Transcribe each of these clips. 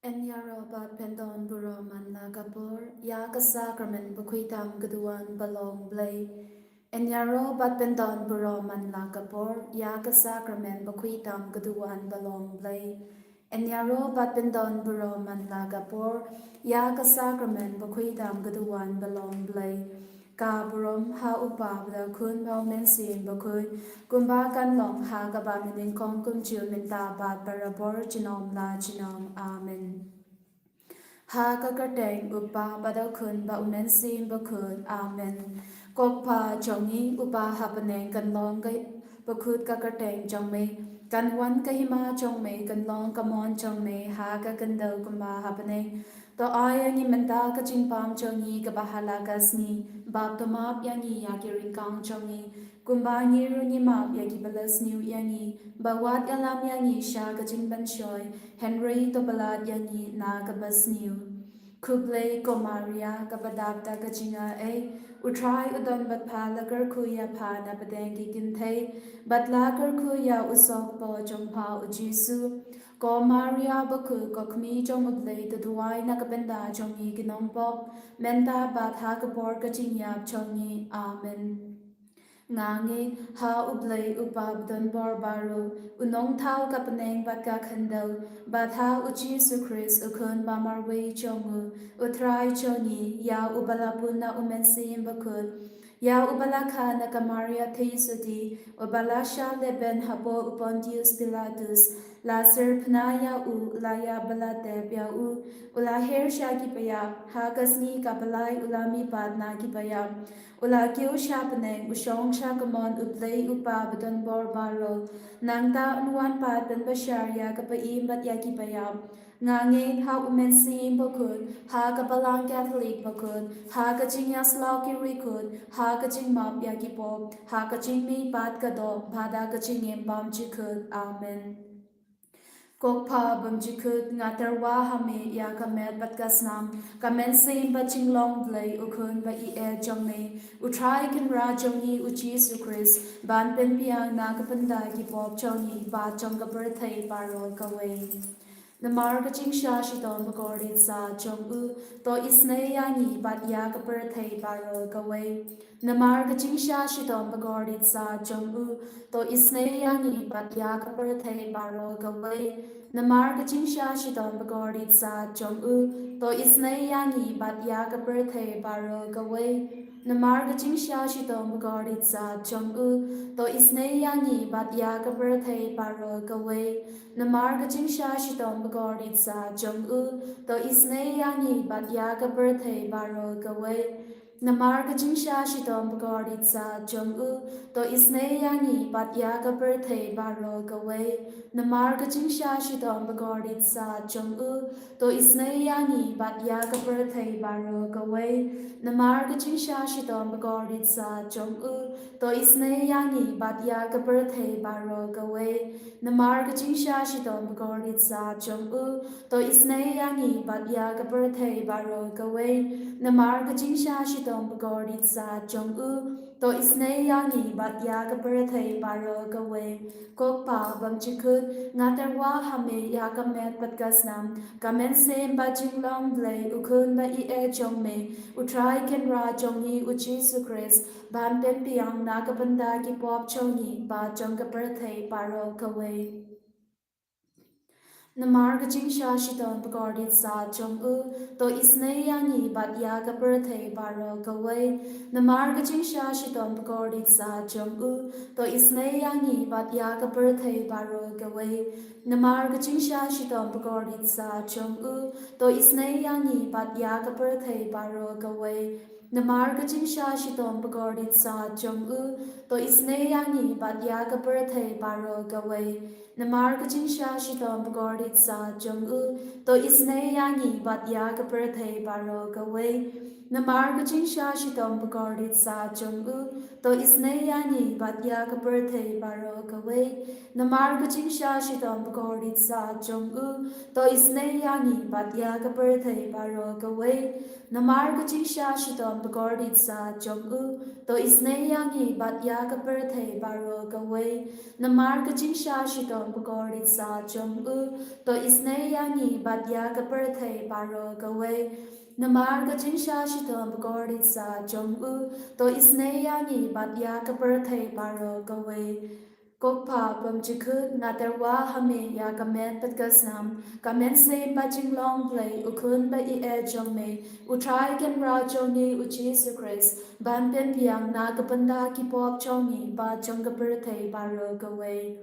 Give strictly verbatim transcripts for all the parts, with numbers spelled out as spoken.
Yn ïaroh bad pyndon burom man la ka por ïa ka sakramen bakhuid tam ka duwan ba long Blei. Yn ïaroh bad pyndon burom man la ka por ïa ka sakramen bakhuid tam ka duwan ba long Blei. Yn ïaroh bad pyndon burom man la ka por ïa ka sakramen bakhuid tam ka duwan ba long Blei. Ka burom ha U Kpa bad ha U Khun bad ha U Mynsiem Bakhuid, kumba kan long ha kaba mynnyngkong, kumjuh mynta bad barabor, junom la junom. Amen. Ha ka kyrteng U Kpa bad ha U Khun bad ha U Mynsiem Bakhuid. Amen. Ko Kpa jong ngi uba ha bneng, kan long ka bakhuid ka kyrteng jong me. Kan wan ka hima jong me, kan long ka mon jong me ha ka khyndew kumba ha bneng. To ai ïa ngi mynta ka jingbam jong ngi kaba ha la ka sngi, bad to map ïa ngi ïa ki ryngkang jong ngi, kumba ngi ruh ngi map ïa kiba la sniew ïa ngi. Wat ïalam ïa ngi sha ka jingpynshoi, hynrei to pyllait ïa ngi na kaba sniew. Khublei ko Maria, kaba dap da ka jingaiei, U Trai u don bad pha. La kyrkhu ïa pha na pdeng ki kynthei, bad la kyrkhu ïa u sohpop jong pha U Jisu. Ko Maria bakhuid, ko kmie jong U Blei, to duwai na ka bynta jong ngi ki nongpop, mynta bad ha ka por ka jingïap jong ngi. Amen. Nga ngeit ha U Blei U Kpa badonbor baroh, U Nongthaw ka bneng bad ka khyndew, bad ha U Jisu Khrist U Khun ba marwei jong U, U Trai jong ngi, ïa uba la pun na U Mynsiem Bakhuid, ïa uba la kha na ka Maria Theisotti, uba la shah lehbeiñ hapoh u Pontius Pilatus, la syrphna ïa u, la ïap bad la tep ïa u, u la her sha ki baïap, ha ka sngi kaba lai u la mihpat na ki baïap, u la kiew sha bneng, u shong sha ka mon U Blei U Kpa badonbor baroh. Nangta un wan pat ban bishar ïa ka ba-im bad ïa ki baïap. Nga ngeit ha U Mynsiem Bakhuid, ha ka Balang Katholik bakhuid, ha ka jingïasyllok ki riewkhuid, ha ka jingmap ïa ki pop, ha ka jingmihpat ka doh, bad ha ka jingim bymjukut. Amen. Ko Kpa bymjukut, nga tyrwa ha me ïa ka met bad ka snam, ka mynsiem bad jinglong Blei, U Khun ba ïeit jong me, U Trai Kynrad jong ngi U Jisu Khrist, ban pynbiang na ka bynta ki pop jong ngi bad jong ka pyrthei baroh kawei. Namar ka jingshah shitom bakordit sah jong u, to isynei ïa ngi bad ïa ka pyrthei baroh kawei. Namar ka jingshah shitom bakordit sah jong u, to isynei ïa ngi bad ïa ka pyrthei baroh kawei. Namar ka jingshah shitom bakordit sah jong u, to isynei ïa ngi bad ïa ka pyrthei baroh kawei. Namar ka jingshah shitom bakordit sah jong u, to isynei ïa ngi bad ïa ka pyrthei baroh kawei. Namar ka jingshah shitom bakordit sah jong u, to isynei ïa ngi bad ïa ka pyrthei baroh kawei. Namar ka jingshah shitom bakordit sah jong u, to isynei ïa ngi bad ïa ka pyrthei baroh kawei. Namar ka jingshah shitom bakordit sah jong u, to isynei ïa ngi bad ïa ka pyrthei baroh kawei. Namar ka jingshah shitom bakordit sah jong u, to isynei ïa ngi bad ïa ka pyrthei baroh kawei. Namar ka jingshah shitom bakordit sah jong u, to isynei ïa ngi bad ïa ka pyrthei baroh kawei. Namar ka jingshah shitom bakordit sah jong u, to isynei ïa ngi bad ïa ka pyrthei baroh kawei. Ko Kpa bymjukut, nga tyrwa ha me ïa ka met bad ka snam, ka mynsiem bad jinglong Blei, U Khun ba ïeit jong me, U Trai Kynrad jong ngi U Jisu Khrist, ban pynbiang na ka bynta ki pop jong ngi bad jong ka pyrthei baroh kawei. Namar ka jingshah shitom bakordit sah jong u, to isynei ïa ngi bad ïa ka pyrthei baroh kawei. Namar ka jingshah shitom bakordit sah jong u, to isynei ïa ngi bad ïa ka pyrthei baroh kawei. Namar ka jingshah shitom bakordit sah jong u, to isynei ïa ngi bad ïa ka pyrthei baroh kawei. Namar ka jingshah shitom bakordit sah jong u, to isynei ïa ngi bad ïa ka pyrthei baroh kawei. Namar ka jingshah shitom bakordit sah jong u, to isynei ïa ngi bad ïa ka pyrthei baroh kawei. Namar ka jingshah shitom bakordit sah jong u, to isynei ïa ngi bad ïa ka pyrthei baroh kawei. Namar ka jingshah shitom bakordit sah jong u, to isynei ïa ngi bad ïa ka pyrthei baroh kawei. Namar ka jingshah shitom bakordit sa jong u, to isynei ïa ngi bad ïa ka pyrthei baroh kawei. Namar ka jingshah shitom bakordit sa jong u, to isynei ïa ngi bad ïa ka pyrthei baroh kawei. Namar ka jingshah shitom bakordit sa jong u, to isynei ïa ngi bad ïa ka pyrthei baroh kawei. Ko Kpa bymjukut, nga tyrwa ha me ïa ka met bad ka snam, ka mynsiem bad jinglong Blei, u Khun ba ïeit jong me, u Trai Kynrad jong ngi u Jisu Khrist, ban pynbiang na ka bynta ki pop jong ngi bad jong ka pyrthei baroh kawei.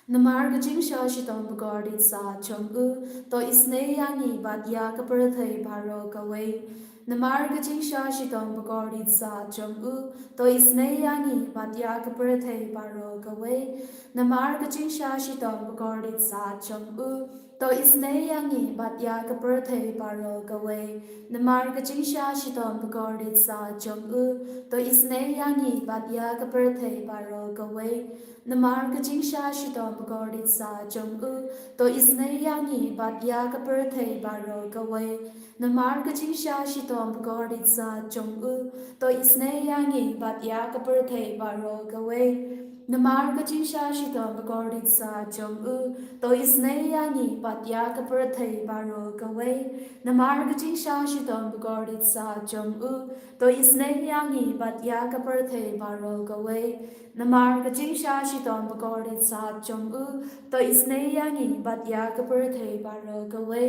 Namar ka jingshah shitom bakordit sa jong u, to isynei ïa ngi bad ïa ka pyrthei baroh kawei. Namar ka jingshah shitom bakordit sa jong u, to isynei ïa ngi bad ïa ka pyrthei baroh kawei. Namar ka jingshah shitom bakordit sa jong u, to isynei ïa ngi bad ïa ka pyrthei baroh kawei. Namar ka jingshah shitom bakordit sa jong u, to isynei ïa ngi bad ïa ka pyrthei baroh kawei. Namar ka jingshah shitom bakordit sa jong u, to isynei ïa ngi bad ïa ka pyrthei baroh kawei. Namar ka jingshah shitom bakordit sa jong u, to isynei ïa ngi bad ïa ka pyrthei baroh kawei. Namar ka jingshah shitom bakordit sa jong u, to isynei ïa ngi bad ïa ka pyrthei baroh kawei. Namar ka jingshah shitom bakordit sa jong u, to isynei ïa ngi bad ïa ka pyrthei baroh kawei. Namar ka jingshah shitom bakordit sa jong u, to isynei ïa ngi bad ïa ka pyrthei baroh kawei.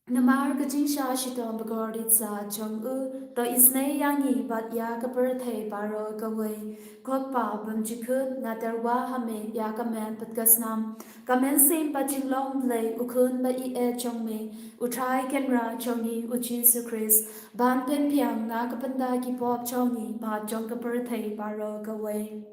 Namar ka jingshah shitom bakordit sa jong u, to isynei ïa ngi bad ïa ka pyrthei baroh kawei. Ko Kpa bymjukut, nga tyrwa ha me ïa ka met bad ka snam, ka mynsiem bad jinglong Blei, u Khun ba ïeit jong me, u Trai Kynrad jong ngi u Jisu Khrist, ban pynbiang na ka bynta ki pop jong ngi bad jong ka pyrthei baroh kawei.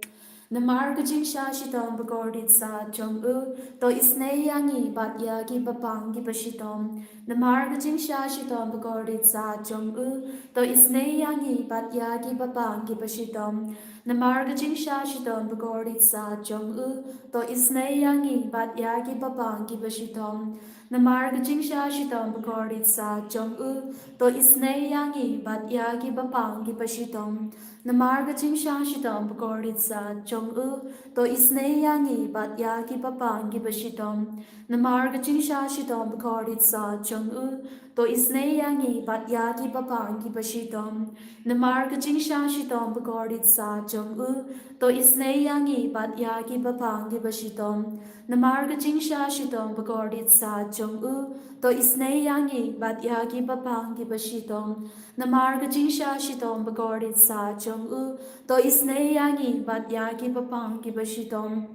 Namar ka jingshah shitom bakordit sa jong u, to isynei ïa ngi bad ïa ki bapang ki bashitom. Namar ka jingshah shitom bakordit sa jong u, to isynei ïa ngi bad ïa ki bapang ki bashitom. Namar ka jingshah shitom bakordit sa jong u, to isynei ïa ngi bad ïa ki bapang ki bashitom. Namar ka jingshah shitom bakordit sa jong u, to isynei ïa ngi bad ïa ki bapang ki bashitom. Namar ka jingshah shitom bakordit sa jong u, to isynei ïa ngi bad ïa ki bapang ki bashitom. Namar ka jingshah shitom bakordit sa jong u, to isynei ïa ngi bad ïa ki bapang ki bashitom. Namar ka jingshah shitom bakordit sa jong u, to isynei ïa ngi bad ïa ki bapang ki bashitom. Namar ka jingshah shitom bakordit sa jong u, to isynei ïa ngi bad ïa ki bapang ki bashitom. Namar ka jingshah shitom bakordit sa jong u, to isynei ïa ngi bad ïa ki bapang ki bashitom.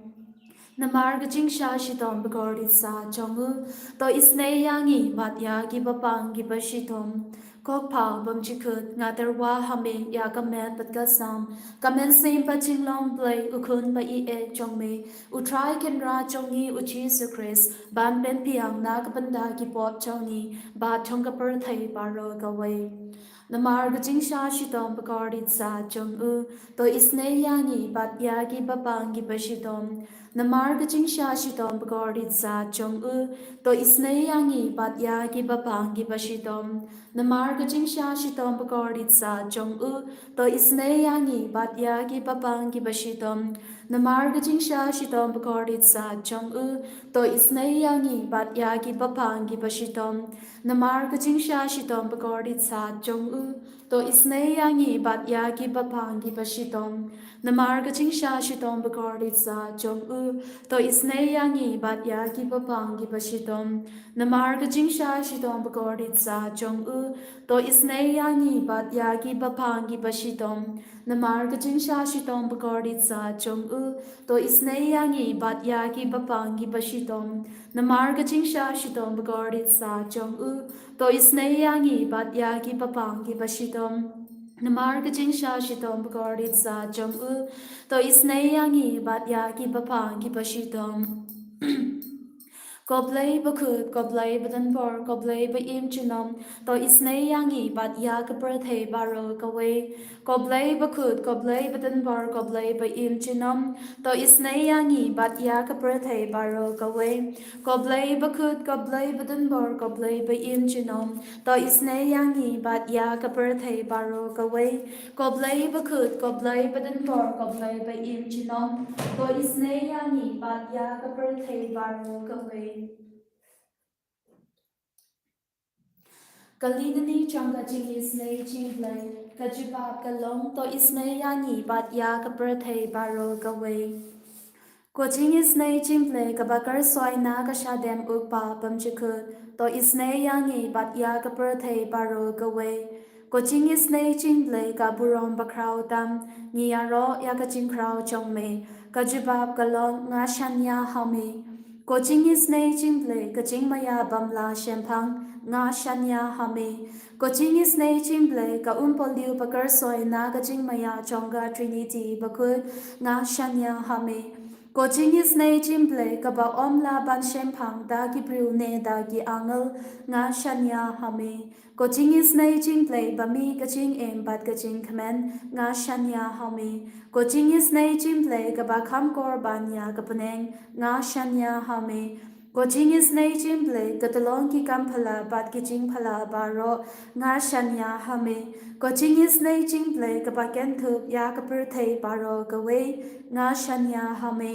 Namar ka jingshah shitom bakordit sa jong u, to isynei ïa ngi bad ïa ki bapang ki bashitom. Ko Kpa bymjukut, nga tyrwa ha me ïa ka met bad ka snam, ka mynsiem bad jinglong Blei, u Khun ba ïeit jong me, u Trai Kynrad jong ngi u Jisu Khrist, ban pynbiang na ka bynta ki pop jong ngi bad jong ka pyrthei baroh kawei. Namar ka jingshah shitom bakordit sa jong u, to isynei ïa ngi bad ïa ki bapang ki bashitom. Namar ka jingshah shitom bakordit sa jong u, to isynei ïa ngi bad ïa ki bapang ki bashitom. Namar ka jingshah shitom bakordit sa jong u, to isynei ïa ngi bad ïa ki bapang ki bashitom. Namar ka jingshah shitom bakordit sa jong u, to isynei ïa ngi bad ïa ki bapang ki bashitom. Namar ka jingshah shitom bakordit sa jong u, to isynei ïa ngi bad ïa ki bapang ki bashitom. Namar ka jingshah shitom bakordit sa jong u, to isynei ïa ngi bad ïa ki bapang ki bashitom. Namar ka jingshah shitom bakordit sa jong u, to isynei ïa ngi bad ïa ki bapang ki bashitom. Namar ka jingshah shitom bakordit sa jong u, to isynei ïa ngi bad ïa ki bapang ki bashitom. Namar ka jingshah shitom bakordit sa jong u, to isynei ïa ngi bad ïa ki bapang ki bashitom. Namar ka jingshah shitom bakordit sa jong u, to isynei ïa ngi bad ïa ki bapang ki bashitom. Ko Blei bakhuid, ko Blei badonbor, ko Blei ba-im junom, to isynei ïa ngi bad ïa ka pyrthei baroh kawei. Ko Blei bakhuid, ko Blei badonbor, ko Blei ba-im junom, to isynei ïa ngi bad ïa ka pyrthei baroh kawei. Ko Blei bakhuid, ko Blei badonbor, ko Blei ba-im junom, to isynei ïa ngi bad ïa ka pyrthei baroh kawei. Ko Blei bakhuid, ko Blei badonbor, ko Blei ba-im junom, to isynei ïa ngi bad ïa ka pyrthei baroh kawei. Ka litany jong ka jingisynei jingblei. Ka jubab ka long, to isynei ïa ngi bad ïa ka pyrthei baroh kawei. Ko jingisynei jingblei kaba kyrsoi na ka shadem u Kpa bymjukut, to isynei ïa ngi bad ïa ka pyrthei baroh kawei. Ko jingisynei jingblei ka burom bakhraw tam, ngi ïaroh ïa ka jingkhraw jong me. Ka jubab ka long, nga shaniah ha me. Ko jingisynei jingblei ka jingmaïa bym lah shemphang, nga shaniah ha me. Ko jingisynei jingblei ka umpohliew ba kyrsoi na ka jingmaïa jong ka Trinity bakhuid, nga shaniah ha me. Ko jingisynei jingblei kaba ym lah ban shemphang da ki briew ne da ki angel, nga shaniah ha me. Ko jingisynei jingblei ba mih ka jingim bad ka jingkmen, nga shaniah ha me. Ko jingisynei jingblei kaba kham kor ban ïa ka bneng, nga shaniah ha me. Ko jingisynei jingblei ka tyllong ki kam phylla bad ki jingphylla baroh, nga shaniah ha me. Ko jingisynei jingblei kaba kynthup ïa ka pyrthei baroh kawei, nga shaniah ha me.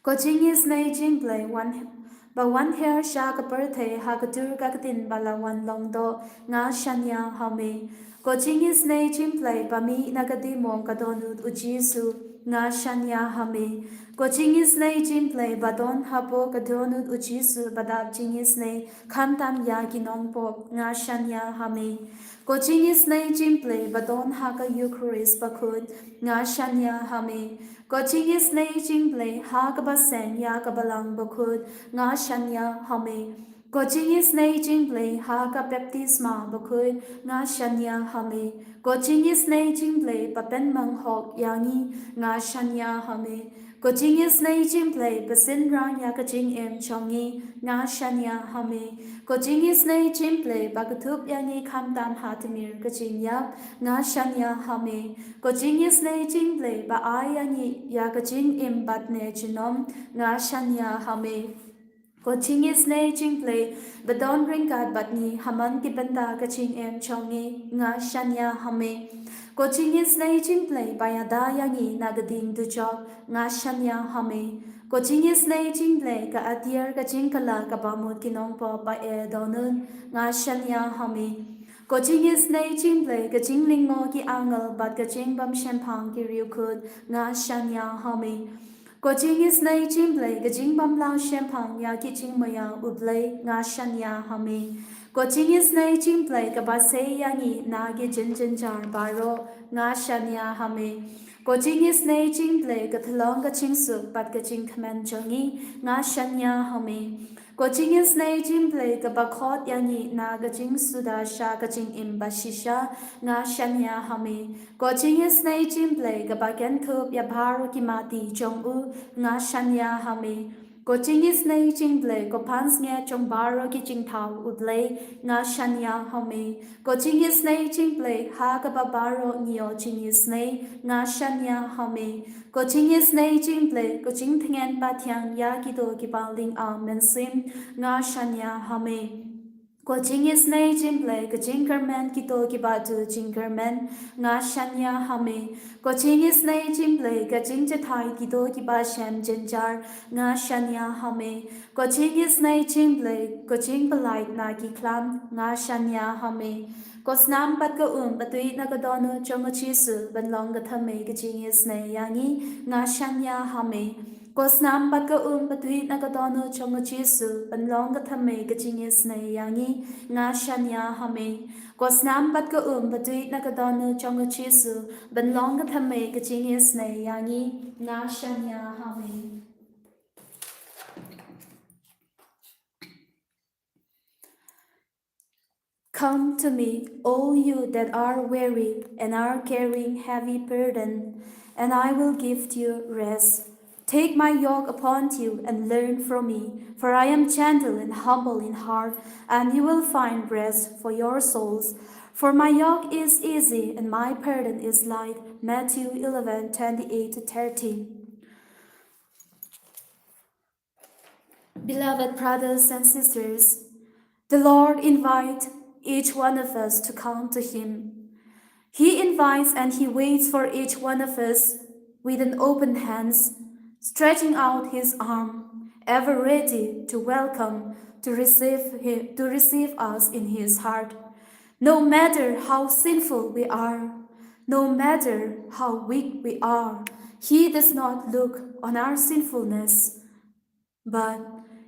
Ko jingisynei jingblei wan, ba wan her sha ka pyrthei ha ka dur ka ktien ba la wan long doh, nga shaniah ha me. Ko jingisynei jingblei ba mih na ka dieng mong ka dohnud u Jisu, nga shaniah ha me. Ko jingisynei jingblei ba don hapoh ka dohnud u Jisu ba dap jingisynei khamtam ïa ki nongpop, nga shaniah ha me. Ko jingisynei jingblei ba don ha ka Eukharist bakhuid, nga shaniah ha me. Ko jingisynei jingblei ha kaba seng ïa ka balang bakhuid, nga shaniah ha me. Ko jingisynei jingblei ha ka baptisma bakhuid, nga shaniah ha me. Ko jingisynei jingblei ba pynmang hok ïa ngi, nga shaniah ha me. Ko jingisynei jingblei ba synran ïa ka jingim jong ngi, nga shaniah ha me. Ko jingisynei jingblei ba kynthup ïa ngi khamtam ha tmier ka jingïap, nga shaniah ha me. Ko jingisynei jingblei ba ai ïa ngi ïa ka jingim bad ne junom, nga shaniah ha me. Ko jingisynei jingblei ba don ryngkat bad ngi ha man ki bynta ka jingim jong ngi, nga shaniah ha me. Ko jingisynei jingblei ba ïada ïa ngi na ka dieng dujok, nga shaniah ha me. Ko jingisynei jingblei ka atiar ka jingkylla kaba mut ki nongpop ba eh dohnud, nga shaniah ha me. Ko jingisynei jingblei ka jinglyngngoh ki angel bad ka jingbymshemphang ki riewkhuid, nga shaniah ha me. Ko jingisynei jingblei ka jingbymlah shemphang ïa ki jingmaïa u Blei, nga shaniah ha me. Ko jingisynei jingblei kaba sei ïa ngi na ki jingjynjar baroh, nga shaniah ha me. Ko jingisynei jingblei ka tyllong ka jingsuk bad ka jingkmen jong ngi, nga shaniah ha me. Ko jingisynei jingblei kaba khot ïa ngi na ka jingsuda sha ka jingim bashisha, nga shaniah ha me. Ko jingisynei jingblei kaba kynthup ïa baroh ki mati jong u, nga shaniah ha me. Ko jingisynei jingblei ko pansngiat jong baroh ki jingthaw u Blei, nga shaniah ha me. Ko jingisynei jingblei ha kaba baroh ngi ïoh jingisynei, nga shaniah ha me. Ko jingisynei jingblei ko jingtngen pathiang ïa kito kiba lyngkhuh mynsiem, nga shaniah ha me. Ko jingisynei jingblei ka jingkyrmen kito kiba duh jingkyrmen, nga shaniah ha me. Ko jingisynei jingblei ka jingjahthait kito kiba shem jynjar, nga shaniah ha me. Ko jingisynei jingblei ko jingpyllait na ki khlam, nga shaniah ha me. Ko snam bad ka um ba tuid na ka dohnud jong u Jisu ban long ka thymmei ka jingisynei ïa ngi, nga shaniah ha me. Ko snam bad ka um ba tuid na ka dohnud jong u Jisu ban long ka thymmei ka jingisynei ïa ngi, nga shaniah ha me. Ko snam bad ka um ba tuid na ka dohnud jong u Jisu ban long ka thymmei ka jingisynei ïa ngi, nga shaniah ha me. Come to me, all you that are weary and are carrying heavy burden, and I will give you rest. Take my yoke upon you and learn from me, for I am gentle and humble in heart, and you will find rest for your souls. For my yoke is easy and my burden is light. Matthew eleven twenty-eight to thirty. Beloved brothers and sisters, the Lord invites each one of us to come to Him. He invites and He waits for each one of us with an open hands, stretching out His arm, ever ready to welcome, to receive Him, to receive us in His heart. No matter how sinful we are, no matter how weak we are, He does not look on our sinfulness, but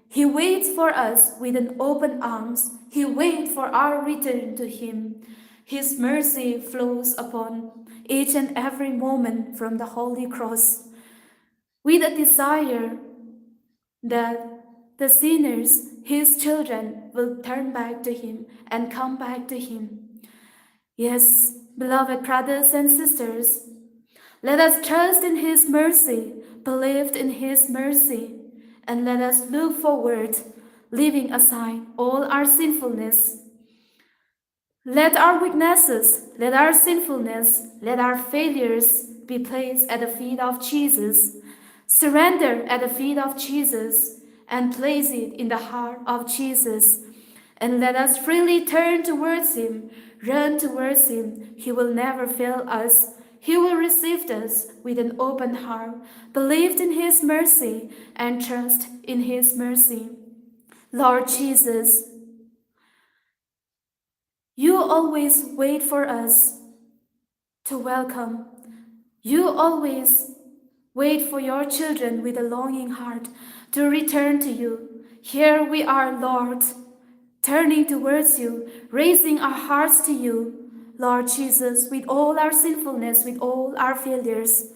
He waits for us with an open arms. He waits for our return to Him. His mercy flows upon each and every moment from the Holy Cross, with a desire that the sinners, His children, will turn back to Him and come back to Him. Yes, beloved brothers and sisters, let us trust in His mercy, believe in His mercy, and let us look forward, leaving aside all our sinfulness. Let our weaknesses, let our sinfulness, let our failures be placed at the feet of Jesus. Surrender at the feet of Jesus and place it in the heart of Jesus. And let us freely turn towards Him, run towards Him. He will never fail us. He will receive us with an open heart, believed in His mercy, and trust in His mercy. Lord Jesus, you always wait for us to welcome. You always wait for your children with a longing heart to return to you. Here we are, Lord, turning towards you, raising our hearts to you, Lord Jesus, with all our sinfulness, with all our failures.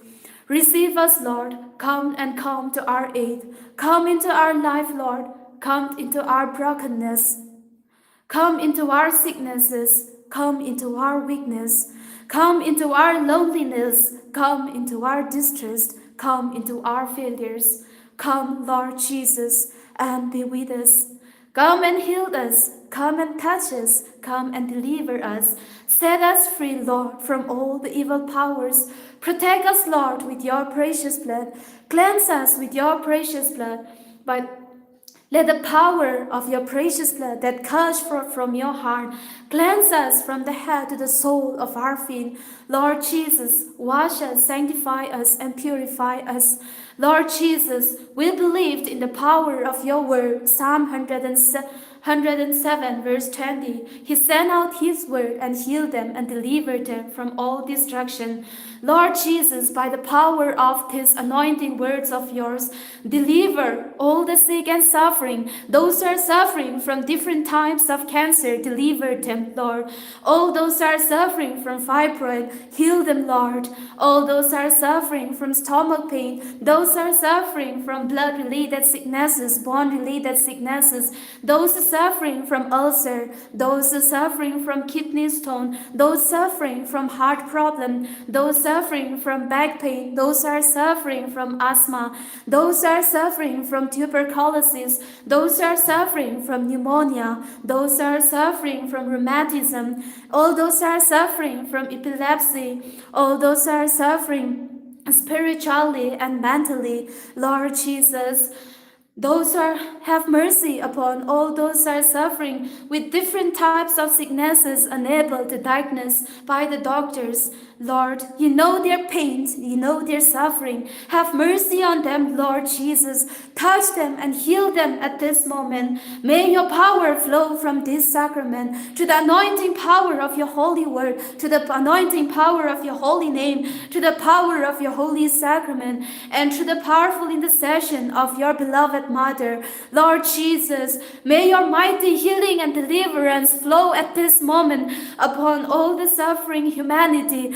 Receive us, Lord. Come and come to our aid. Come into our life, Lord. Come into our brokenness. Come into our sicknesses. Come into our weakness. Come into our loneliness. Come into our distress. Come into our failures. Come, Lord Jesus, and be with us. Come and heal us. Come and touch us. Come and deliver us. Set us free, Lord, from all the evil powers. Protect us, Lord, with your precious blood. Cleanse us with your precious blood. But let the power of your precious blood that gushed forth from your heart cleanse us from the head to the sole of our feet. Lord Jesus, wash us, sanctify us, and purify us. Lord Jesus, we believed in the power of your word. Psalm one hundred and se-, one hundred and seven, verse twenty. He sent out his word and healed them and delivered them from all destruction. Lord Jesus, by the power of these anointing words of yours, deliver all the sick and suffering, those who are suffering from different types of cancer, deliver them, Lord. All those who are suffering from fibroid, heal them, Lord. All those who are suffering from stomach pain, those who are suffering from blood-related sicknesses, bone-related sicknesses, those suffering from ulcer, those suffering from kidney stone, those suffering from heart problem, those suffering from back pain, those are suffering from asthma, those are suffering from tuberculosis, those are suffering from pneumonia, those are suffering from rheumatism, all those are suffering from epilepsy, all those are suffering spiritually and mentally. Lord Jesus, those who are, have mercy upon all those who are suffering with different types of sicknesses unable to diagnose by the doctors. Lord, you know their pains, you know their suffering. Have mercy on them, Lord Jesus. Touch them and heal them at this moment. May your power flow from this sacrament to the anointing power of your holy word, to the anointing power of your holy name, to the power of your holy sacrament, and to the powerful intercession of your beloved mother. Lord Jesus, may your mighty healing and deliverance flow at this moment upon all the suffering humanity,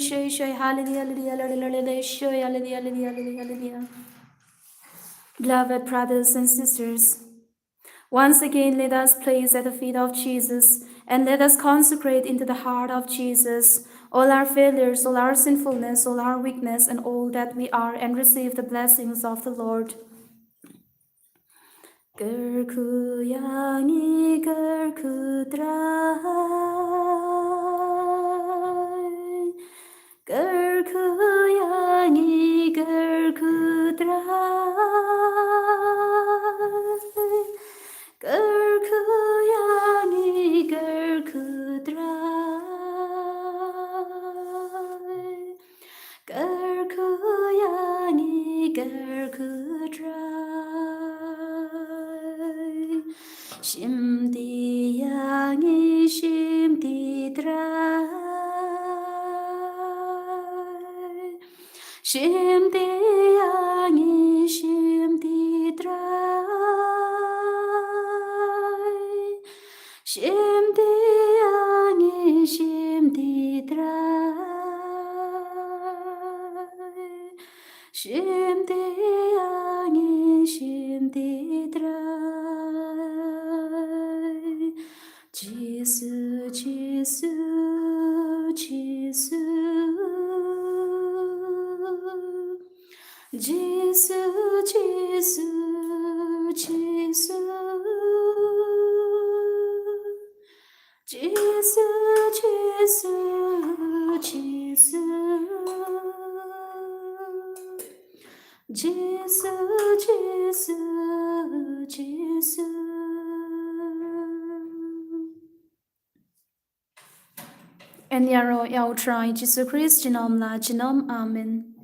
Ishoi, Ishoi, hallelujah, hallelujah, hallelujah, Ishoi, hallelujah, hallelujah, hallelujah, hallelujah. Beloved brothers and sisters, once again, let us place at the feet of Jesus and let us consecrate into the heart of Jesus all our failures, all our sinfulness, all our weakness, and all that we are, and receive the blessings of the Lord. Kyrkhu ïa ngi, kyrkhu Trai. Kyrkhu ïa ngi, kyrkhu Trai. Kyrkhu ïa ngi, kyrkhu Trai. Kyrkhu ïa ngi, kyrkhu Trai. Shimti ïa ngi, shimti Trai. Shimti ïa ngi, shimti Trai. Shimti ïa ngi, shimti Trai. Shimti ïa ngi, shimti Trai. Jisu, Jisu, Jisu. Jisu, Jisu, Jisu. Jisu, Jisu, Jisu. Yn ïaroh ïa U Trai Jisu Khrist junom la junom. Amen.